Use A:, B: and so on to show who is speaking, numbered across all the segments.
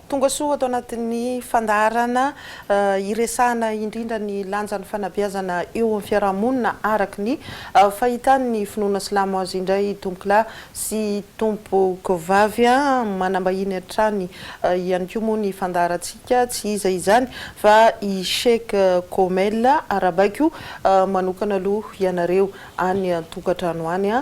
A: Tonga soa ato anatin'ny fandaharana hiresahana indrindra ny lanjan'ny fanabeazana eo amin'ny fiarahamonina araka ny fahitan'ny finoana silamo azy indray tompokolahy sy tompokovavy. Manambahiny hatrany ihany koa moa ny fandaharantsika, tsy iza izany fa i Sheikh Komel. Arahabaiko manokana aloha ianareo any an-tokantrano any.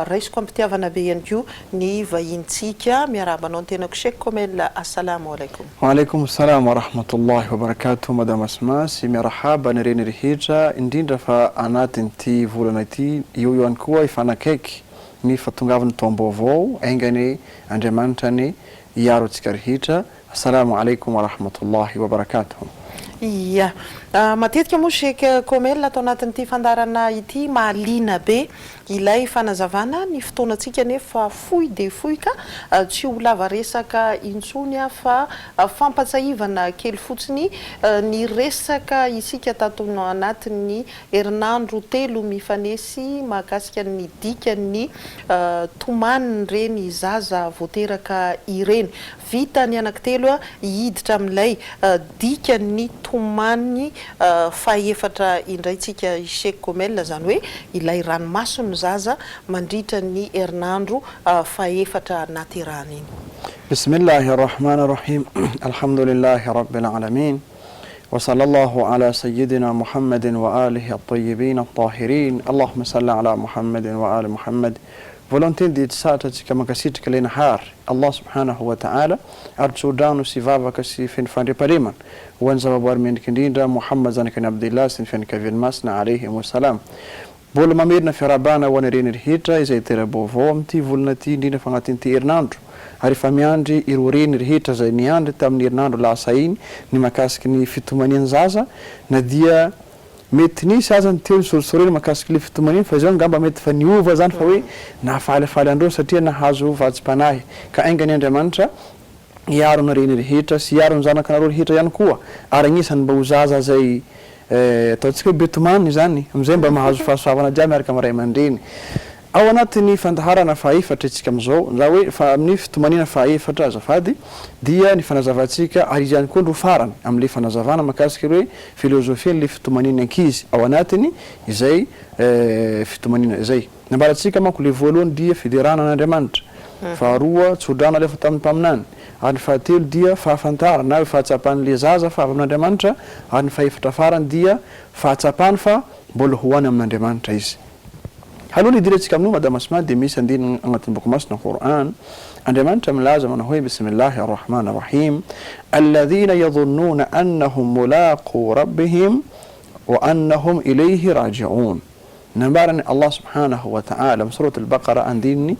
A: Raisiko am-pitiavana be ihany koa ny vahintsika. Miarahaba anao ny tenako Sheikh Komel. Assalamo alaikum.
B: Wa alaikum salam wa rahmatullahi wa barakatuh Madame Asma sy miarahaba ny reny rehetra indrindra fa anatin'ity volana ity eo ihany koa hifanakaiky ny fahatongavan'ny taom-baovao enga anie Andriamanitra anie hiaro antsika rehetra Assalamo alaikum wa rahmatullahi wa barakatuh.
A: Ia. Matetika moa Sheikh Komel ato anatin'ity fandaharana ity mahaliana be ilay fanazavana, ny fotoanantsika anefa fohy dia fohy ka tsy ho lava resaka intsony aho fa fampatsahivana kely fotsiny ny resaka isika tato anatin'ny herinandro telo mifanesy mahakasika ny dikan'ny tomanin'ireny zaza vao teraka ireny. Vita ny anankitelo hiditra amin'ilay dikan'ny tomany fahefatra indray tsika Sheikh Gomel, izany hoe ilay ranomason'ny zaza mandritra ny herinandro fahefatra naterahany iny.
B: Bismillahi Rahman Rahim Alhamdulillahi Rabbil Alamin Wa sallallahu ala sayyidina Muhammadin wa alihi at-tayyibin at-tahirin Allahumma salli ala Muhammadin wa ali Muhammad Voalohany teny dia tsy sarotra antsika mankasitraka ilay Nahary, Allah subhanahu wa ta'ala, ary tso-drano sy vavaka sy feno fandriampahalemana ho an'ny zavaboary mendrika indrindra Muhammad zanaky ny Abdillah sy ny fianakaviany masina alayhimu salam. Mbola mamerina fiarahabana ho an'ny reny rehetra izay tera-baovao amin'ity volana ity indrindra fa agnatin'ity herinandro ary efa miandry ireo reny rehetra izay niandry tamin'ny herinandro lasa iny ny mahakasiky ny fitomanian'ny zaza na dia Mety nisy aza ny teo nisorisorena mahakasika ilay fitomaniana fa izao angamba mety efa niova zany fa hoe nahafalifaly anreo satria nahazo vatsim-panahy ka enga anie Andriamanitra hiaro ny reny rehetra sy hiaro ny zanakanareo rehetra ihany koa ary agnisany mba ho zaza zay ataontsika hoe be tomany izany amizay mba mahazo fahasoavana jiaby miaraka amin'ny ray aman-dreny. Ao anatin'ny fandaharana fahaefatra isika amin'izao, na hoe fa amin'ny fitomaniana fahaefatra azafady, dia ny fanazavantsika, ary izy ihany koa no farany amin'ilay fanazavana mahakasika ireo hoe filozofian'ilay fitomanian'ny ankizy ao anatiny izay fitomaniana izay. Nambarantsika manko ilay voalohany dia fiderana an'Andriamanitra, faharoa tsodrano alefa tamin'ny mpaminany, ary ny fahatelo dia fahafantarana na hoe fahatsapan'ilay zaza fa avy amin'Andriamanitra, ary ny fahefatra farany dia fahatsapany fa mbola ho any amin'Andriamanitra izy. Aloha ny hidirantsika amin'io Madame Asma dia misy andininy agnatin'ny boky masina Qour'an, Andriamanitra milaza manao hoe Bismillahi Ar-Rahman Ar-Rahim, Alladhina yadhunnuna annahum mulaqu rabbihim wa annahum ilayhi raji'un. Nambaran'i Allah subhanahu wa ta'ala amin'ny Sourate Al-Baqarah andininy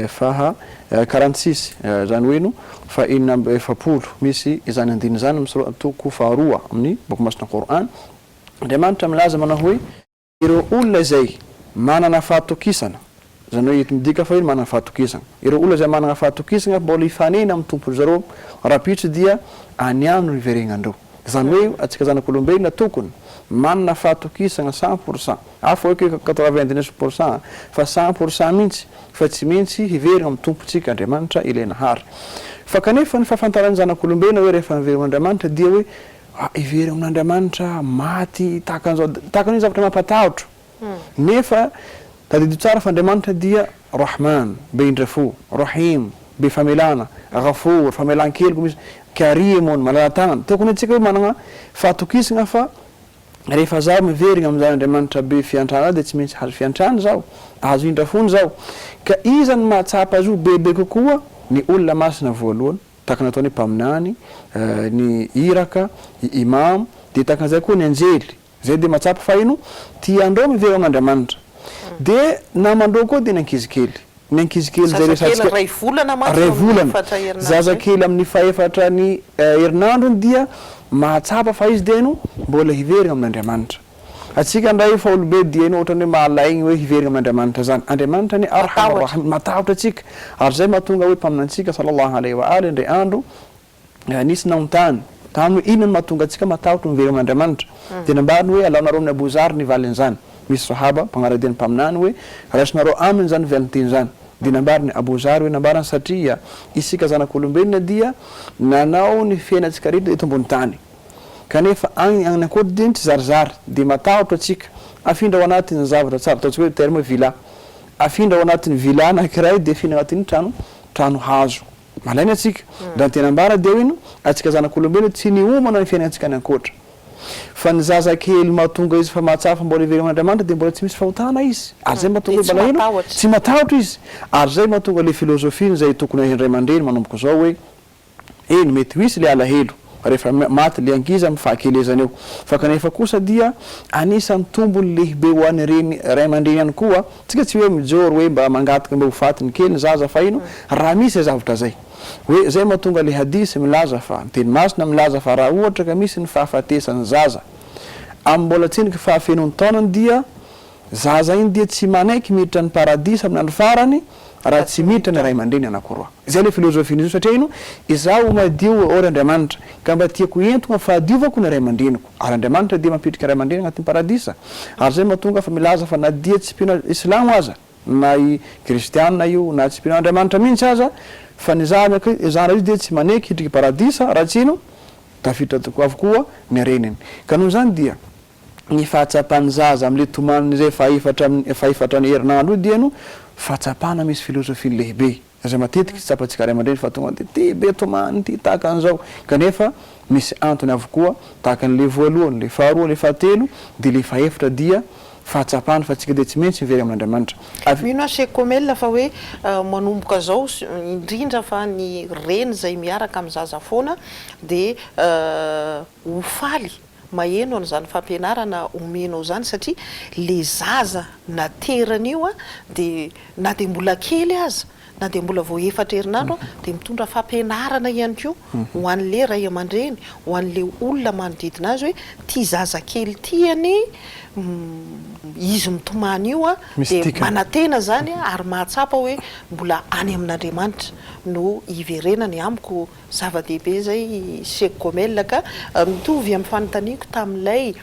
B: faha 46, izany hoe no faha 46 misy izany andininy izany amin'ny sourate toko faharoa amin'ny boky masina Qour'an, Andriamanitra milaza manao hoe, Ireo olona izay manana fahatokisana, izany hoe eto midika fa hoe manana fahatokisana, ireo olona izay manana fahatokisana fa mbola hifanena amin'ny Tompon-dry zareo rahampitso dia any aminy no hiveregnandreo. Izany hoe antsika zanak'olombelona tokony manana fahatokisana 100%, hafa hoe 99% fa 100% mihitsy fa tsy maintsy hiverina amin'ny Tompontsika Andriamanitra ilay Nahary. Fa kanefa ny fahafantaran'ny zanak'olombelona hoe rehefa miverina amin'Andriamanitra dia hoe Heverina amin'Andriamanitra maty tahaka an'izao, tahaka ny hoe zavatra mampatahotra. Nefa tadidio tsara fa Andriamanitra dia Rahman, be indra fo, Rahim, be famelana, Ghafour, famelan-keloka misy, Karim, malala-tanana. Tokony antsika hoe manana fahatokisana fa rehefa zaho miverina amin'izany Andriamanitra be fiantrana dia tsy maintsy hahazo fiantrana zaho, ahazo indra fony zaho. Ka iza no mahatsapa azy io bebe kokoa? Ny olona masina voalohany. Tahaka ny ataon'ny Mpaminany, ny Iraka, i Imam, dia tahaka an'izay koa ny Anjely, izay dia mahatsapa fa ino? Tiandreo miverina amin'Andriamanitra. Dia namandreo koa dia ny ankizy kely. Ny ankizy kely izay
A: resahantsika. Zazakely iray volana mantsy
B: no amin'ny efatra herinandro. Zazakely amin'ny fahefatra ny herinandrony dia mahatsapa fa izy dia ino? Mbola hiverina amin'Andriamanitra. Atsika ndray efa olobe dieny ohatrany hoe mahalaigny hoe hiverigna amin'Andriamanitra zany. Andriamanitra anie Arhamar Rahimin, matahotra atsika. Ary zay mahatonga hoe Mpaminantsika Salallahu alaihi wa alihi ndray andro nisy naontany taminy hoe inona no mahatonga atsika matahotra miverigna amin'Andriamanitra. Dia nambarany hoe alaonareo amin'i Abou Zar ny valin'izany. Misy Sahaba mpanaradia ny Mpaminany hoe raisinareo aminy zany valinteny zany. Dia nambaran'i Abou Zar hoe nambarany satria isika zanak'olombelona dia nanao ny fiainantsika rehetra eto ambony tany. Kanefa any any ankoatra dia tsizarizary dia matahotra antsika afindra ao anatin'ny zavatra tsara ataontsika hoe terme hoe villa. Afindra ao anatin'ny villa anankiray dia afindra anatin'ny trano trano hazo. Malaina antsika. Raha ny tena ambara dia hoe ino? Antsika zanak'olombelona tsy niomana ny fiainantsika any ankoatra. Fa ny zaza kely mahatonga izy fa mahatsapa fa mbola iverenana Andriamanitra dia mbola tsy misy fahotana izy. Ary zay mahatonga hoe mbola ino? Tsy matahotra izy. Ary zay mahatonga le philosophie izay tokony hain'ny ray aman-dreny manomboka izao hoe eny mety ho hisy le alahelo rehefa maty le ankizy amin'ny fahakelezany eo. Fa kanefa kosa dia anisan'ny tombony lehibe ho an'ireny ray aman-dreny ihany koa, tsika tsy hoe mijoro hoe mba mangataka mba ho faty ny kely ny zaza fa ino? Raha misy zay zavatra zay. Hoe zay mahatonga le hadith milaza fa, ny teny masina milaza fa raha ohatra ka misy ny fahafatesan'ny zaza amin'ny mbola tsendriky fahafenoany taonany dia zaza iny dia tsy manaiky miditra ny paradisa amin'ny andro farany raha tsy miditra ny ray aman-dreny anankiroa. Zay le philosophie-n'izy io satria ino? Izaho madio ô ry Andriamanitra ka mba tiako entiko amin'ny fahadiovako ny ray aman-dreniko ary Andriamanitra dia mampiditra ny ray aman-dreny agnatin'ny paradisa ary zay mahatonga fa milaza fa na dia tsy mpino islamo aza na i kristiana io na tsy mpino Andriamanitra mihitsy aza fa ny zanaka zana io dia tsy maneky hidriky paradisa raha tsy ino tafiditra tokoa avokoa ny reniny ka noho izany dia ny fahatsapan'ny zaza amin'ilay tomaniny izay fahefatra amin'ny fahefatra ny herinandro io dia no fahatsapana misy filozofia lehibe izay matetika tsy tsapantsika ray aman-dreny fa tonga dia ty be tomany ity tahaka an'izao kanefa misy antony avokoa tahaka an'ilay voalohany ilay faharoa ilay fahatelo dia ilay fahefatra dia fahatsapana fa tsika dia tsy maintsy miverina amin'Andriamanitra. Avy.
A: Mino aho Sheikh Komel fa hoe manomboka zao indrindra fa ny reny izay miaraka amin'ny zaza foana dia ho faly maheno an'izany fampianarana omenao izany satria le zaza naterany io dia na dia mbola kely aza na dia mbola vao efatra herinandro dia mitondra fampianarana ihany koa ho an'le ray aman-dreny, ho an'le olona manodidina azy hoe ity zazakely ity anie izy mitomany io dia manantena izany ary mahatsapa hoe mbola any amin'Andriamanitra no hiverenany amiko Zava-dehibe izay Sheikh Gomel ka mitovy amin'ny fanontaniako tamin'ilay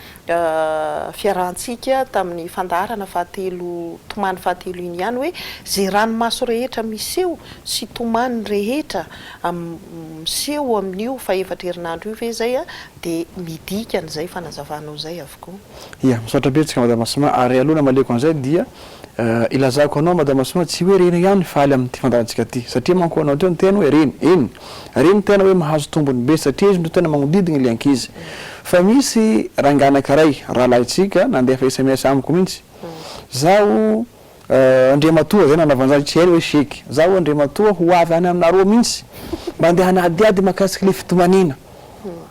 A: fiarahantsika tamin'ny fandaharana fahatelo tomany fahatelo iny ihany hoe izay ranomaso rehetra miseho sy tomany rehetra miseho amin'io fahefatra herinandro io ve izay dia midika an'izay fanazavanao izay avokoa.
B: Ia, misaotra betsaka Madame Asma, ary aloha namaliako an'izay dia Ilazako anao Madama Soa tsy hoe reny ihany faly amin'ity fandaharantsika ity satria manko anao teo niteny hoe reny, eny reny tena hoe mahazo tombony be satria izy no tena magnodidigny le ankizy fa misy rangahy anakiray rahalahintsika nandefa sms amiko mintsy zaho Andriamatoa zay nanaovany zany tsy hainy hoe sheky zaho Andriamatoa ho avy any aminareo mintsy mba andeha hanadihady makasiky le fitomaniana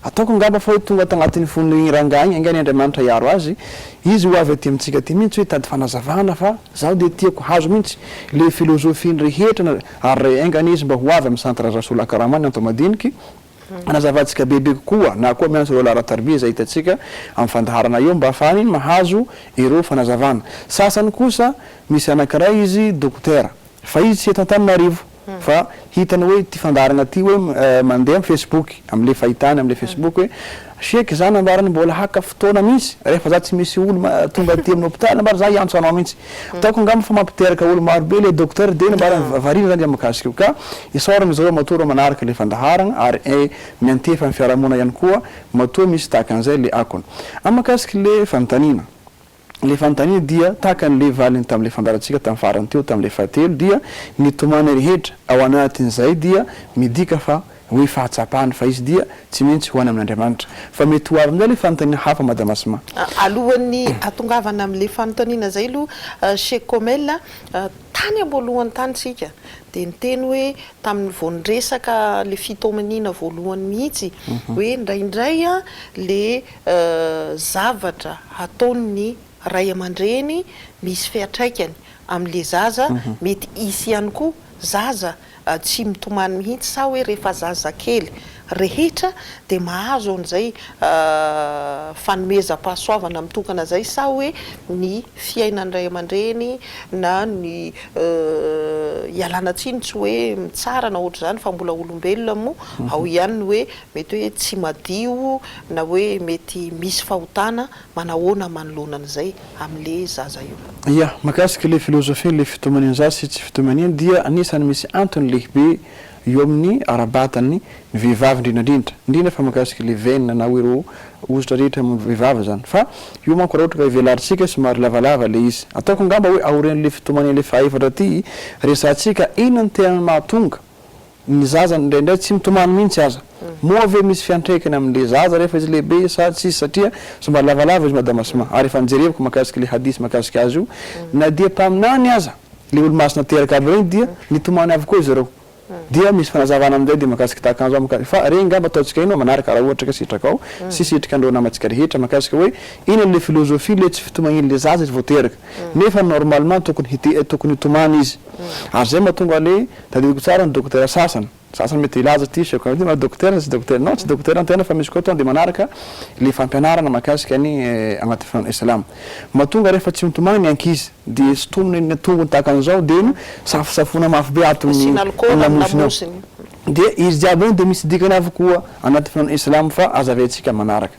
B: Ataoko angamba fa hoe tonga tagnatin'ny fon'igny rangahy igny enga anie Andriamanitra hiaro azy, izy ho avy aty amintsika aty mintsy hoe hitady fanazavana fa zaho dia tiako hazo mintsy le philosophie-ny rehetra na ary enga anie izy mba ho avy amin'ny centre Rasool Akarama any Antomadiniky hanazavantsika bebe kokoa na koa miantso ireo laharan-tariby izay hitantsika amin'ny fandaharana eo mba ahafahany mahazo ireo fanazavana. Sasany kosa misy anankiray izy dokotera Fa izy tsy eto Antananarivo fa hitany hoe ity fandaharana ity hoe mandeha am facebook amle fahitany amle facebook hoe sheky za nambarany mbola haka fotoana mintsy rehefa za tsy misy olo tonga aty amin'ny hopitaly nambara za hiantso anao mintsy ataoko angamba fa mampiteraka olo maro be le docteur de nambarany variana zany le mikasika io ka isaorana zareo matoa reo manaraka le fandaharana ary miantefa am fiarahamonina ihany koa matoa misy tahaka an'izay le akony am makasiky le fanontaniana. Ilay fanontaniana dia tahaka an'ilay valiny tamin'ilay fandaharantsika tamin'ny farany teo tamin'ilay fahatelo dia ny tomany rehetra ao anatin'izay dia midika fa hoe fahatsapany fa izy dia tsy maintsy ho any amin'Andriamanitra. Fa mety ho avy amin'izay ilay fanontaniana hafa Madame Asma.
A: Alohan'ny hatongavana amin'ilay fanontaniana izay aloha Sheikh Komel a, tany am-boalohany tany isika dia niteny hoe tamin'ny vao niresaka ilay fitaomaniana voalohany mihitsy hoe indraindray ilay zavatra hataon'ny ray aman-dreny misy fiantraikany amin'ilay zaza, mety hisy ihany koa zaza tsy mitomany mihitsy sa hoe rehefa zaza kely rehetra dia mahazo an'izay fanomezam-pahasoavana mitokana izay sa hoe ny fiainan'ny ray aman-dreny na ny ialana tsiny tsy hoe mitsara na ohatr'izany fa mbola olombelona moa ao ihany ny hoe mety hoe tsy madio na hoe mety misy fahotana manahoana manoloana an'izay amin'le zaza io.
B: Ya, mahakasika ilay philosophie ilay fitomanian-jaza sy tsy fitomaniana dia anisan'ny misy antony lehibe eo amin'ny ara-batan'ny ny vehivavy indrindra indrindra, indrindra fa mahakasika ilay veine na hoe ireo ozatra rehetra amin'ny vehivavy izany. Fa io manko raha ohatra ka hivelarintsika somary lavalava ilay izy. Ataoko angamba hoe aorian'ilay fitomanian'ilay fahaefatra ity resahantsika inona no tena mahatonga ny zaza indraindray tsy mitomany mihitsy aza. Moa ve misy fiantraikany amin'ilay zaza rehefa izy lehibe sa tsisy satria somary lavalava izy Madame Asma ary efa nijerevako mahakasika ilay hadith mahakasika azy io na dia mpaminany aza ilay olomasina teraka aby ireny dia nitomany avokoa izy ireo dia misy fanazavana amin'izay dia mahakasika tahaka an'izao mahakasika fa ireny angamba ataontsika ino manaraka raha ohatra ka sitrakao sy sitrakan'ireo namantsika rehetra mahakasika hoe inona ilay philosophie ilay tsy fitomanian'ilay zaza izy vao teraka nefa normalement tokony hite tokony hitomany izy ary izay mahatonga ilay tadidiko tsara ny dokotera sasany sasany mety hilaza ity chef ity ma dokotera sa tsy dokotera non tsy dokotera ny tena fa misy koa tonga dia manaraka ilay fampianarana mahakasika ny anaty finoana islam mahatonga rehefa tsy mitomany ny ankizy dia sintominy ny tongony tahaka an'izao dia iny safosafoana mafy be ato ny lamosiny ao dia izy jiaby ireny dia misy dikany avokoa anaty finoana islam fa azavaintsika manaraka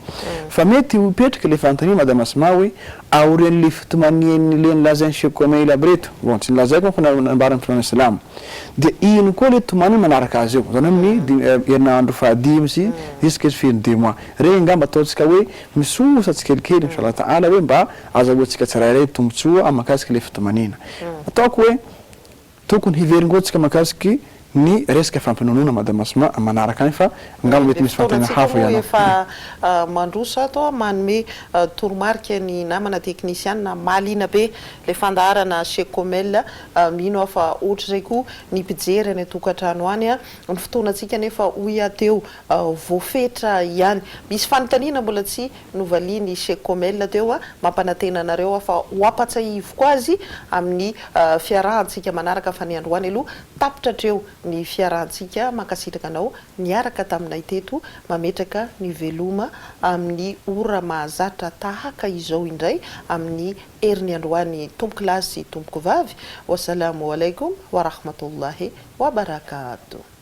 B: fa mety ho hipetraka ilay fanontaniana madame Asma hoe aorian'ilay fitomanian'ilay nolazain'i Cheikh Khomeil aby reto bon tsy nolazaiko manko fa nambaran'ny finoana islam Dia ino koa le tomany manaraka azy eo? Zany hoe amin'ny herinandro fahadimy sy jusque fin deux mois. Regny angamba ataontsika hoe misosa tsikelikely inshallah ta'ala hoe mba azahoantsika tsirairay tombotsoa mahakasika le fitomaniana. Ataoko hoe tokony hiverin-koa tsika mahakasiky ny resaka fampinonoana Madame Asma manaraka any fa angamba mety
A: Ny
B: misy fanontaniana
A: fotoanantsika
B: hafa
A: moa
B: ianao.
A: efa mandroso ato, manome toromarika ny namana teknisianina mahaliana be ilay fandaharana chez Comel Mino aho fa ohatr'izay koa ny mpijery any an-tokantrano any. Ny fotoanantsika anefa hoy aho teo voafetra ihany. Misy fanontaniana mbola tsy novalian'i Sheikh Komel teo, mampanantena anareo aho fa ho ampatsahiviko azy amin'ny fiarahantsika manaraka fa ny androany aloha tapitra hatreo ny fiarahantsika. Mankasitraka anao niaraka taminay teto mametraka ny veloma amin'ny ora mahazatra tahaka izao indray amin'ny Heriny androany tompoko lahy sy tompoko vavy, Wassalamo alaikum warahmatullahi wabarakatuh.